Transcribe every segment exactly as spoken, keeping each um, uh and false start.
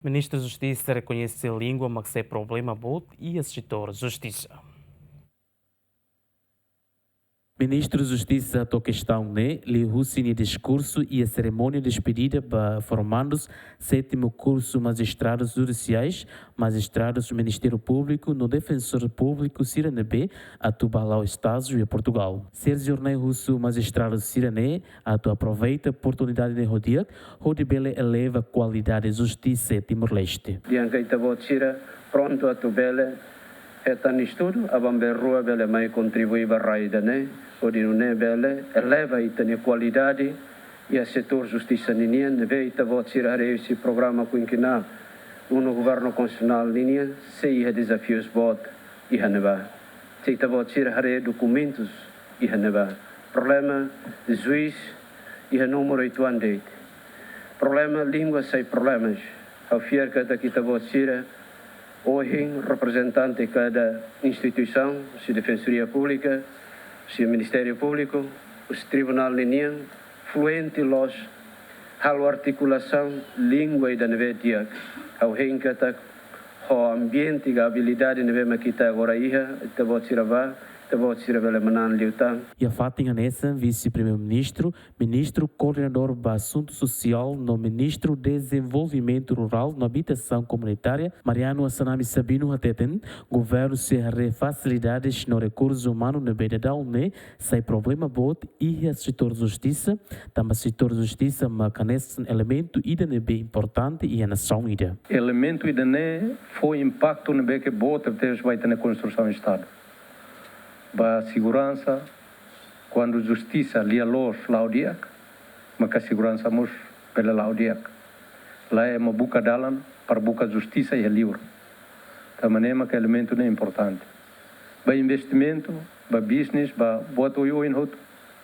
Ministru Justisa rekoñese língua mak sai problema boot iha setór justisa. Ministru Justisa toka kestaun ne'e liuhusi nia diskursu iha serimónia despedida ba formandus sétimu kursu Majistradus Judisiais, Majistradus Ministériu Públiku no Defensór Públiku sira ne'ebé atu bá hala'o estájiu iha Portugál. Sérgio Jornai husu majistradu sira-ne'e atu aproveita oportunidade ne'e ho di'ak, hodi bele eleva kualidade justisa Timor-Leste. Dehan katak ita-boot sira prontu atu bele hetan estudu, aban-bainrua bele mai kontribui ba rai ida-ne'e, hodi nune'e bele eleva ita-nia kualidade iha setór justisa ninian, ne'ebé ita-boot sira haree husi programa Quinquenal Uno Governo Konstitusionál ninian, sei iha dezafius boot iha ne'ebá. Se ita-boot sira haree dokumentus iha ne'ebá. Problema juís iha númeru oituan de'it. Problema língua sai problemas. Ha'u fiar katak ita-boot sira, ohin reprezentante kada instituisaun, husi Defensoria Públika, husi Ministériu Públiku, husi tribunál ninian, fluente loos, halo artikulasaun língua ida ne'ebé di'ak. Ha'u hein katak ho ambiente ka abilidade ne'ebé mak ita agora iha, ita-boot sira bá, ita-boot sira bele manán liután. Iha fatin hanesan, Vise-Primeiru-Ministru, Ministru Koordenadór ba Asuntu Sosiál no Ministru Dezenvolvimentu Rurál no Abitasaun Komunitária, Mariano Assanami Sabino hateten, governu sei haree fasilidades no rekursu umanu ne'ebé daudaun ne'e sai problema boot iha setór justisa, tanba setór justisa mak hanesan elementu ida ne'ebé importante iha nasaun ida. Elementu ida-ne'e fó impaktu ne'ebé ke boot tebes ba ita-nia konstrusaun Estadu. Ba seguransa, kuandu justisa lia loos la'o di'ak, maka seguransa mós bele la'o di'ak. Lae, ema buka dalan para buka justisa iha liur. Tanba ne'e maka elementu ne'e importante. Ba investimentu, ba bisnis, ba buat oioin hotu,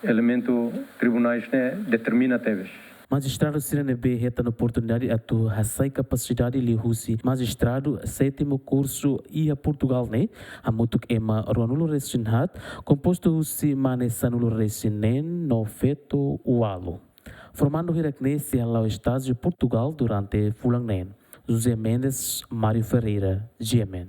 elementu tribunais ne'e determina tebes. Majistradu sira ne'ebé hetan oportunidade atu hasai kapasidade liuhusi majistradu sétimu kursu iha Portugál ne'e, hamutuk ema ruanulu-resin-haat, kompostu husi mane sanulu-resin-neen no feto ualu. Formandu hirak-ne'e sei hala'o estájiu Portugál durante fulan neen. José Mendes, Mário Ferreira, G M N.